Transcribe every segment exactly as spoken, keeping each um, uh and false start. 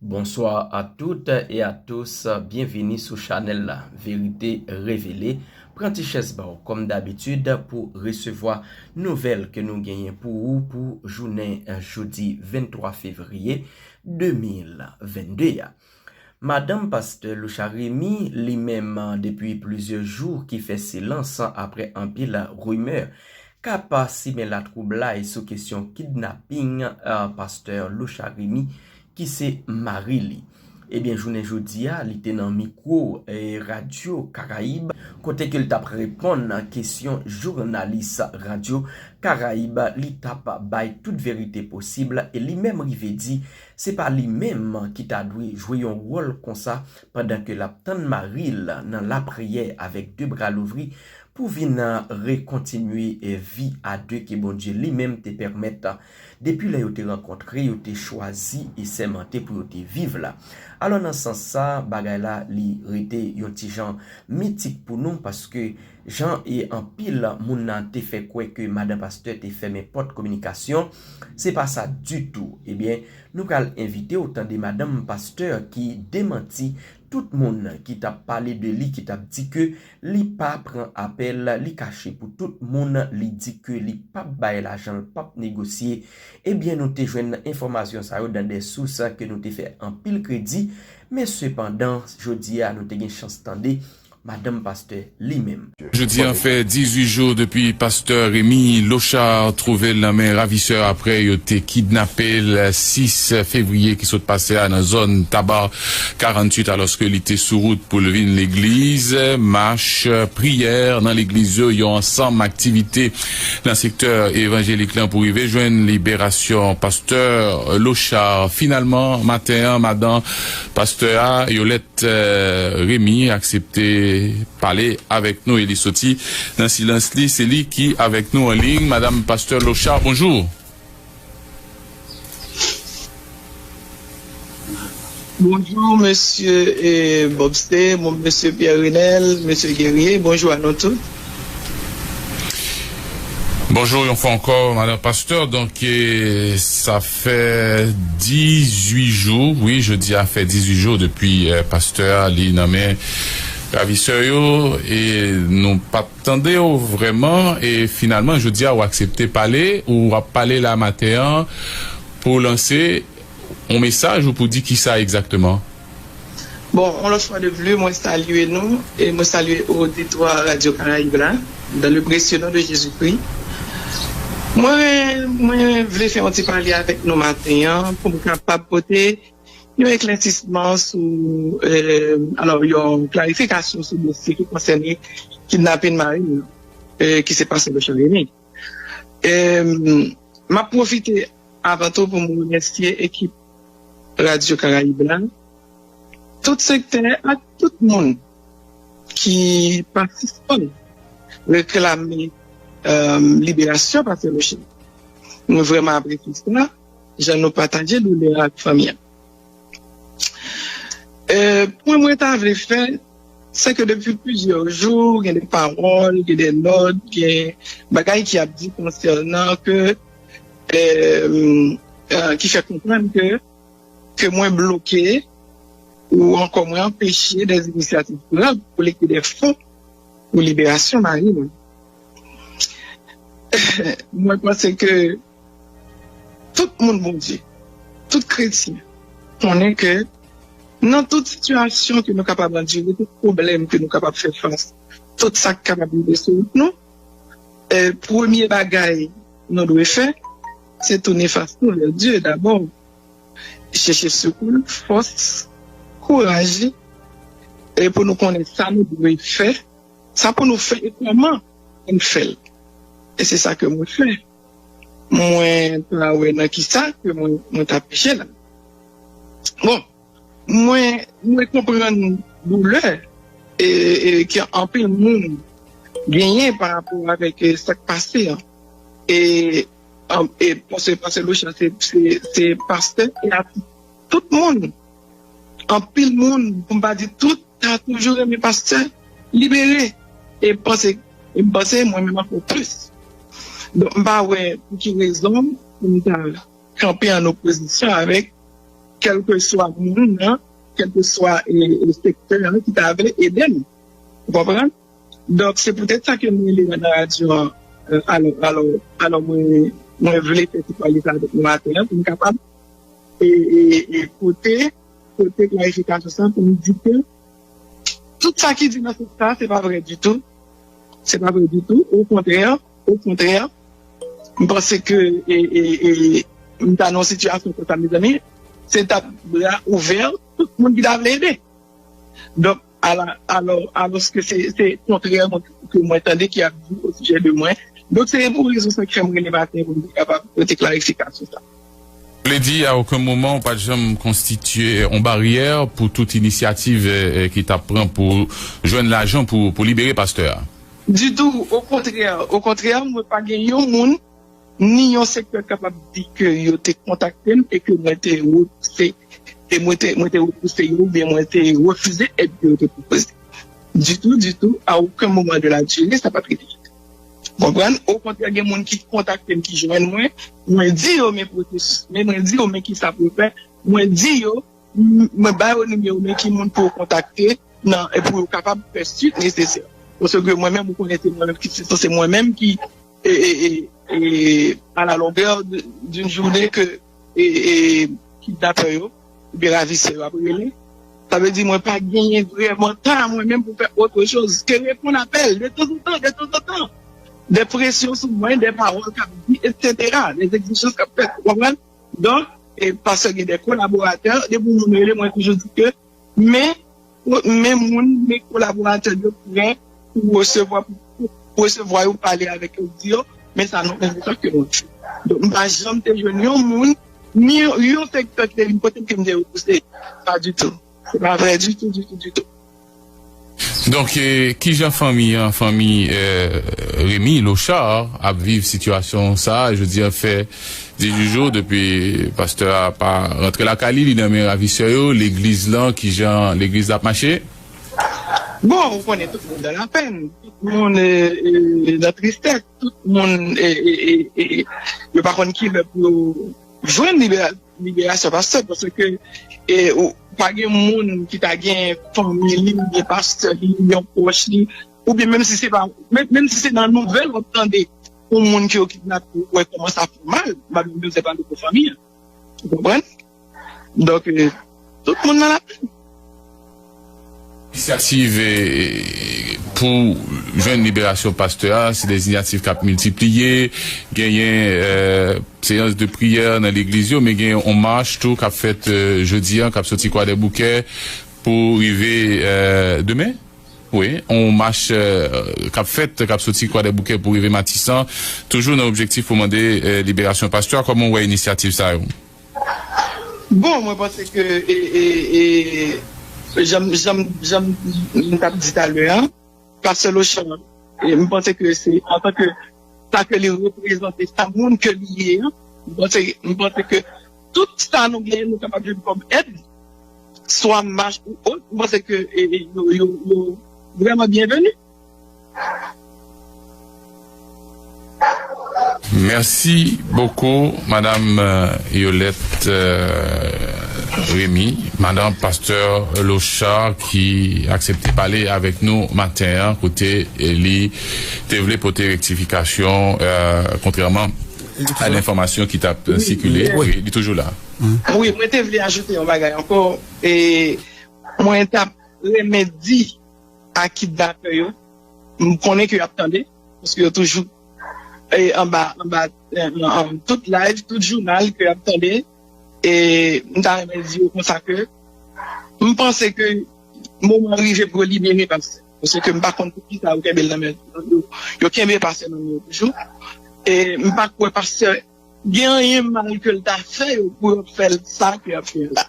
Bonsoir à toutes et à tous, byenvini sou chanèl la, Verite Revele. Pran ti chèz ba w kòm dabitid pou resevwa nouvèl ke nou genyen pou ou pou jounen jodi venntwa fevriye de mil vennde a. Madanm pastè Lochard Remy, li menm, depi plizyè jou, ki fè silans apre anpil rimè k ap simen latwoublay sou kesyon kidnaping, eh, pastè Lochard Remy, ki se mari li. Ebyen, jounen jodi a, li te nan mikwo, eh, Radyo Karayib, kote ke l t ap reponn kesyon jounalis Radyo Karayib, li t ap bay tout verite posib, e li menm rive di, se pa li menm ki ta dwe jwe yon wòl konsa pandan ke l ap tann mari l nan lapriyè avèk de bra louvri pou vin rekontinye, eh, vi a de ke Bondye li menm te pèmèt, depi lè yo te rankontre, yo te chwazi e sèmante pou yo te viv la. Alò, nan sans sa, bagay la, li rete yon ti jan mitik pou nou, paske jan e anpil moun nan te fè kwè ke madan pastè te fèmen pòt kominikasyon, se pa sa ditou. Ebyen, nou pral envite w tande madanm pastè ki demanti tout moun ki t ap pale de li, ki t ap di ke li pa pran apèl, li kache pou tout moun, li di ke li p ap bay lajan, l p ap negosye. Ebyen, nou te jwenn enfòmasyon sa yo dan de sous ke nou te fè anpil kredi, men sepandan, jodi a, nou te gen chans tande madanm pastè li menm. Jodi a fè dizuit jou depi pastè Remy Lochard twouve l nan men ravisè apre yo te kidnape l sis fevriye ki sot pase a nan zòn Taba karantuit, alòske li te sou wout pou l vin legliz. Mach, priyè nan legliz yo, yon ansanm aktivite nan sektè evanjelik lan pou rive jwenn liberasyon pastè Lochard. Finalman, maten an, madan pastè a, Yolette, eh, Remy, aksepte pale avèk nou e li soti nan silans li. Se li ki avèk nou an liy. Madanm pastè Lochard, bonjou. Bonjou, mesye, eh, Bobste, bon, mesye Pierre Renel, mesye Guerrier, bonjou a nou tout. Bonjou yon fwa ankò, madanm pastè. Donk, eh, sa fè dizuit jou, wi, jodi a fè dizuit jou depi, eh, pastè a li nan men ravisè yo, e nou pa t tande w vrèman, e finalman, jodi a, ou aksepte pale, ou ap pale la maten an pou lanse yon mesaj ou pou di kisa egzakteman? Bon, yon lòt fwa de pli, mwen salye nou, e mwen salye oditwa Radyo Karayib la, dans le précieux nom de Jésus-Christ. Mwen, mwen vle fè yon ti pale avèk nou maten an, pou m kapab pote yon eklèsisman sou, eh, alò, yon klarifikasyon sou dosye ki konsène kidnapin mari m nan, eh, ki se pastè Lochard Remy. Eh, m ap pwofite avan tou pou m remèsye ekip Radyo Karayib la, tout sektè ak tout moun ki pa sispann reklame, eh, liberasyon pastè Lochard. Mwen vrèman apresye sa, jan nou pataje doulè ak fanmi an. Eh, pwen mwen ta vle fè, se ke depi plizyè jou, gen de pawòl, gen de nòt, gen bagay ki ap di konsènan ke, eh, eh, ki fè konprann ke, ke mwen bloke ou ankò mwen anpeche de inisyativ pran pou kolekte de fon pou liberasyon mari mwen. Mwen panse ke tout moun Bondye, tout kretyen, konnen ke nan tout sitiyasyon ke nou kapab andire, tout pwoblèm ke nou kapab fè fas, tout sa k kapab rive sou wout nou, eh, premye bagay nou dwe fè, se tounen fas nou vè Dye dabò. Chèche sekou, fòs, kouraj, e pou nou konnen sa nou dwe fè, sa pou nou fè e kòman pou n fè l. E se sa ke mwen fè. Mwen pa wè nan kisa ke mwen, mwen ta peche la. Bon, mwen, mwen konprann doulè e, e ke anpil moun genyen pa rapò avèk, e, sa k pase an. E, an, e pastè, pastè Lochard se, se, se pastè e atis. Tout moun, anpil moun, pou m pa di tout, ta toujou renmen pastè libere. E panse, e m panse mwen menm ankò plis. Donk, m pa wè pou ki rezon pou m ta kanpe an opozisyon avèk kèlkeswa moun nan, kèlkeswa e, e sektè an ki ta vle ede m. Ou konprann? Donk, se poutèt sa ke mwen rele nan radyo an, e, alò, alò, alò mwen, mwen vle fè ti pale sa avèk nou maten an pou m kapab e, e, e pote, pote klarifikasyon sa pou m di ke tout sa ki di nan sans sa, se pa vrè ditou. Se pa vrè ditou. Okontrè, okontrè, m panse ke e, e, e, m ta nan yon sitiyasyon konsa, mezanmi, se t ap bra ouvè tout moun ki ta vle ede. Donk, ala, alò, alòske se, se kontrè mwen, ke mwen tande ki ap di osijè de mwen. Donk, se pou rezon sa k fè m rele maten pou m te kapab pote klarifikasyon sa. Vle di, a okenn moman, ou pa t janm konstitye yon baryè pou tout inisyativ e, e, ki t ap pran pou jwenn lajan pou, pou libere pastè a? Ditou, okontrè, okontrè, mwen pa gen yon moun ni yon sektè kapab di ke yo te kontakte m e ke mwen te repouse, e mwen te, mwen te repouse yo oubyen mwen te refize èd ke yo te pwopoze. Ditou, ditou, a okenn moman de la dire, sa pa t rive. Konprann? Okontrè, gen moun ki kontakte m, ki jwenn mwen, mwen di yo men pwosesis, men mwen di yo men kisa pou yo fè, mwen di yo, m- mwen ba yo nimewo men ki moun pou yo kontakte nan, e pou yo kapab fè swit nesesè. Paske mwen menm, ou konnen, se mwen menm ki, se sanse mwen menm ki e, e, e, e, à la longueur d'une journée ke e, e, kidnapè yo oubyen ravisè yo ap rele. Sa vle di mwen pa genyen vrèman tan mwen menm pou fè otre choz ke reponn apèl de tanzantan, de tanzantan. De presyon sou mwen, de pawòl k ap di, etsetera, de egzijans k ap fèt, ou konprann? Donk, e, paske gen de kolaboratè, depi yon moun rele, mwen toujou di ke men men moun, men kolaboratè yo prè pou resevwa, pou, pou resevwa yo, pale avèk yo, di yo, men sa nou, men se sa ke nou fè. Donk, m pa janm te jwenn yon moun, ni yon sektè ki te vin kote m ke m te repouse. Pa ditou. Se pa vrè ditou, ditou, ditou. Donk, e, kijan fanmi an, fanmi e, Remy Lochard, ap viv sitiyasyon sa a? Jodi a fè dizuit jou depi pastè a pa rantre lakay li, li nan men ravisè yo. Legliz lan, kijan legliz la ap mache? Bon, ou konnen tout moun nan lapèn, tout moun e, e, nan tristès, tout moun e, e, e, e, yo pa konn kilè pou yo jwenn libè- liberasyon pastè, paske e, ou, pa gen moun ki ta gen fanmi li, oubyen pastè li, yon pwòch li, oubyen menm si se pa, menm, menm si se nan nouvèl w ap tande yon moun ki yo kidnape, ou wè kòman sa fè mal, m pa menm bezwen pale pou fanmi an. Ou konprann? Donk, e, tout moun nan lapenn. Inisyativ e, pou jwenn liberasyon pastè a, se de inisyativ k ap miltipliye, genyen e, seyans de priyè nan legliz yo, men gen yon mach tou k ap fèt e, jodi a, k ap soti Kwadèboukè pou rive e, demen. Wi, yon mach e, k ap fèt, k ap soti Kwadèboukè pou rive Matisan, toujou nan objektif pou mande e, liberasyon pastè a. Kòman w wè inisyativ sa yo? Bon, mwen panse ke e, e, e, jan m- jan m- jan m- jan m t ap di talè a, pastè Lochard, e, m panse ke se antanke sa ke li reprezante, sa moun ke li ye a, m panse, m panse ke tout sa nou genyen, nou kapab jwenn kòm èd, swa mach ou ot, m panse ke e, e, yo, yo, yo vrèman byenveni. Mèsi bokou, Madanm e, Yolette e, Remy, madanm pastè Lochard ki aksepte pale avèk nou maten an, kote e, li te vle pote rektifikasyon e, kontrèman a lenfòmasyon ki t ap e, sikile. Wi, li toujou la. Wi, mwen te vle ajoute yon bagay ankò. E mwen t ap renmen di a kidnapè yo, m konnen ke y ap tande, paske yo toujou e, anba, anba e, nan, an, tout live, tout jounal ke y ap tande. E m ta renmen di yo konsa ke m panse ke moman an rive pou yo libere pastè. Paske m pa konn poukisa yo kenbe l nan men yo. Yo kenbe pastè nan men yo toujou. E m pa kwè pastè gen anyen mal ke l ta fè yo pou yo fè l sa ke y ap fè l la.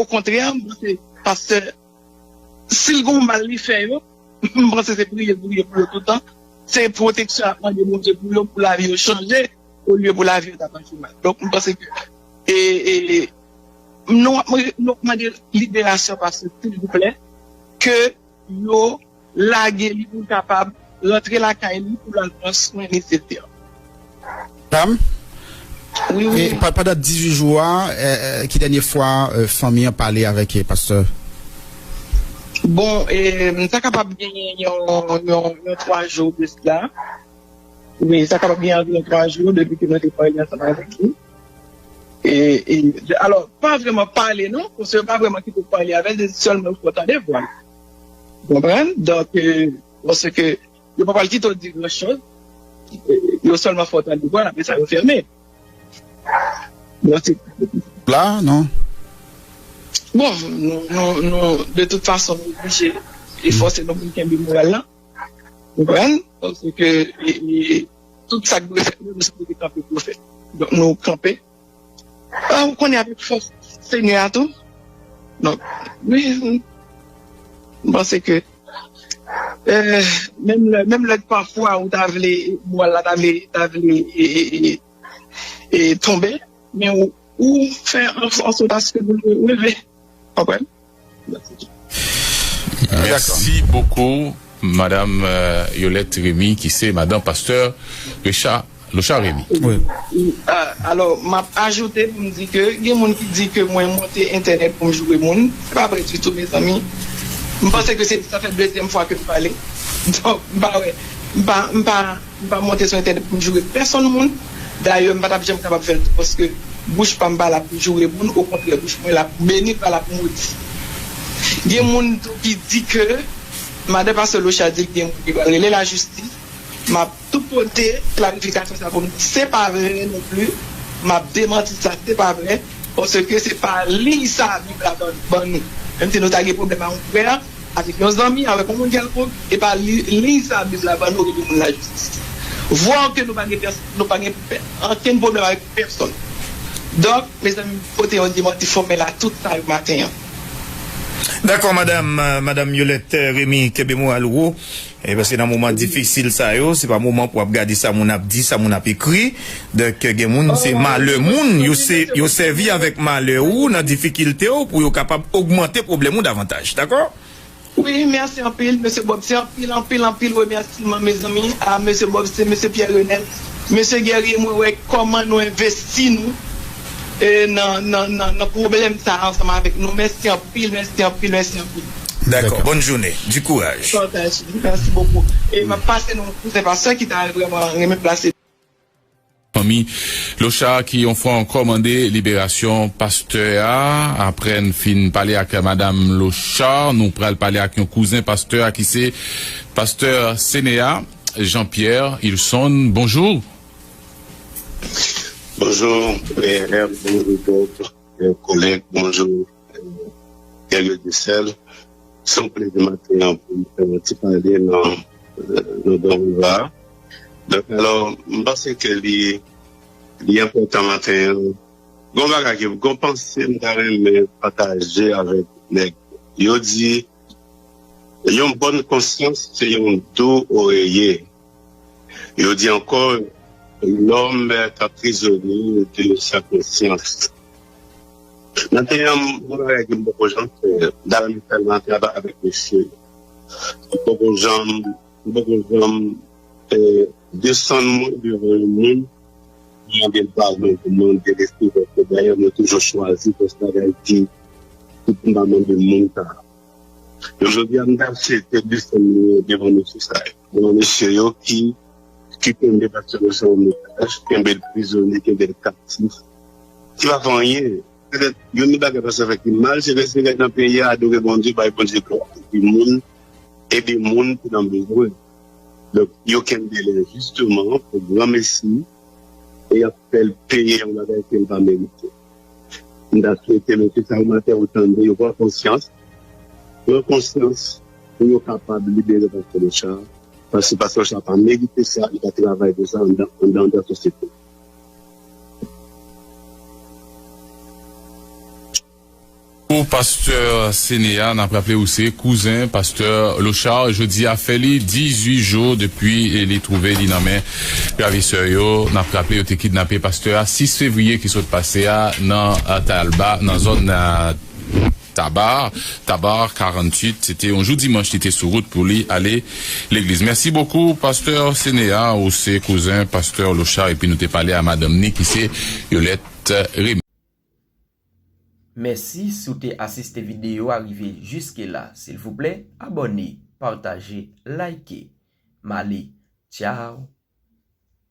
Okontrè, m panse pastè, si l gen yon mal li fè yo, m panse se priye l priye pou yo toutan. Se pwoteksyon l ap mande Bondye pou yo, pou lavi yo chanje, olye pou lavi yo ta pase mal. Donk, m panse ke e, e, nou ap, nou ap mande liberasyon pastè, silvouplè, ke yo lage li pou l kapab rantre lakay li pou l al pran swen nesesè. Dam, Wi, wi. E pa- pandan dizuit jou a, eh, eh, ki dènye fwa, eh, fanmi an pale avèk, eh, pastè? Bon, eh, sa kapab genyen yon, yon, yon twa jou de sila. Wi, sa kapab genyen anviwon twa jou depi ke mwen te pale ansanm avèk li. E, e, alò, pa vrèman pale non, paske yo pa vrèman kite w pale avè l, se sèlman yo fè w tande vwa l. Ou konprann? Donk, eh, paske yo pa pral kite w di gran choz, eh, yo sèlman fè w tande vwa l, apre sa yo fèmen. Bon, se la, non? Bon, nou, nou, nou, de tout fason, nou oblije e fòse nou pou n kenbe moral la. Ou konprann? Paske, e, e, tout sa k dwe fèt, nou, nou se pou kanpe pou fèt. Donk, nou kanpe. Ah, ou konnen avèk fòs Senyè a tou. Donk, wi, m panse ke, eh, menm lè, menm lè pafwa ou ta vle, moral la ta vle, ta vle, e, e, e, e tonbe, men ou, ou fè an, an sòt aske pou l reve. Konprann? Mèsi bokou, Madam, euh, Yolette Remy, ki se madanm pastè Richard Lochard Remy. Wi. Ah, alò, m ap ajoute pou m di ke gen moun ki di ke mwen monte entènèt pou m joure moun. Se pa vre ditou, mezanmi. M panse ke se, sa fè dezyèm fwa ke m pale. Donk, m pa wè, m pa, m pa, m pa monte sou entènèt pou m joure pèsonn moun. Dayè, m pa t ap janm kapab fè l tou, paske bouch pa m pa la pou joure moun, okontrè, bouch mwen la pou beni, pa la pou modi. Gen moun tou ki di ke, madan pastè Lochard di gen moun ki pral rele lajistis. M ap tou pote klarifikasyon sa pou m di, se pa vre non pli. M ap demanti sa, se pa vre. Paske se pa liy sa Bib la ban, ban nou. Menm si nou ta gen pwoblèm a yon frè, avèk yon zanmi, avèk yon moun kèlkonk, e pa li, liy sa Bib la ban nou, rele moun lajistis. Vwa ke nou pa gen pès-, nou pa gen pè-, ankenn pwoblèm avèk pèsonn. Donk, mezanmi, pote yon demanti fòmèl a tout sa yo maten an. Dakò, madanm, euh, madanm Yolette, euh, Remy, kenbe moral ou wo. E paske nan moman difisil sa yo, se pa moman pou ap gade sa moun ap di, sa moun ap ekri. Donk, gen moun, se malè moun, yo se, yo sèvi avèk malè ou nan difikilte w pou yo kapab ogmante pwoblèm ou davantaj. Dakò? Wi, mèsi anpil, mesye Bob. Se anpil, anpil, anpil remèsiman, mezanmi, a mesye Bob, se mesye Pierre Renel, mesye Guerrier, mwen wè kòman nou envesti nou, e, nan, nan, nan, nan pwoblèm sa a ansanm avèk nou. Mèsi anpil, mèsi anpil, mèsi anpil. Dakò, bòn jounen, di kouraj. Mèsi bokou. E m ap pase nan yon kouzen pastè ki ta vrèman renmen plase. Fanmi Lochard ki yon fwa ankò mande liberasyon pastè a. Apre n fin pale ak madanm Lochard, nou pral pale ak yon kouzen pastè a ki se pastè Senea, Jean Pierre Ilson. Bonjou. Bonjou, P R, bonjou, Bob. Kòlèg, bonjou, Gabriel Desel. Se yon plezi maten an pou m fè yon ti pale nan, nan Bon Vouloir. Donk, alò, m panse ke li, li enpòtan maten an. Gon bagay ki, gon panse m ta renmen pataje avèk nèg. Yo di, yon bòn konsyans se yon dou oreye. Yo di ankò, l'homme est prisonnier de sa conscience. Maten an, m gon bagay ke m poko janm fè. M ta renmen fè l maten an avèk mesye yo. M poko janm, m poko janm, eh, desann mwen devan yon moun pou mande l padon, pou mande l eskizè. Dayè, mwen toujou chwazi fè se bagay ki, ki pou m pa mande moun sa. Jodi a, m ta swete desann mwen devan mesye sa yo. Devan mesye yo ki, ki kenbe pastè Lochard an otaj, kenbe l prizonye, kenbe l kaptif. Ki pa fè anyen. Petèt, youn nan bagay pastè fè ki mal, se lè se nèg nan peyi a adore Bondye, bay Bondye glwa, epi moun, ede moun ki nan bezwen. Donk, yo kenbe l enjisteman pou granmesi, e y ap fè l peye yon bagay ke l pa merite. M ta swete mesye sa yo maten yo tande, yo pran konsyans, pran konsyans pou yo kapab libere pastè Lochard, paske pastè Lochard pa merite sa, li pa travay pou sa anndan, anndan, anndan sosyete. Pou pastè Senea, n ap raple ou se kouzen pastè Lochard. Jodi a fè li dizuit jou depi li twouve li nan men ravizè yo. N ap raple yo te kidnape pastè a sis fevriye ki sot pase a nan, a, Tayalba, nan zòn, a, Tabar, Tabar karanntuit, se te yon jou dimanch li te sou wout pou li ale legliz. Mèsi bokou, pastè Senea, ou se kouzen pastè Lochard, epi nou te pale a madanm ni ki se Yolette Remy. Mèsi si w te asiste videyo a rive jiske la. Silvouplè, abòne, pataje, like. M ale. Tchao.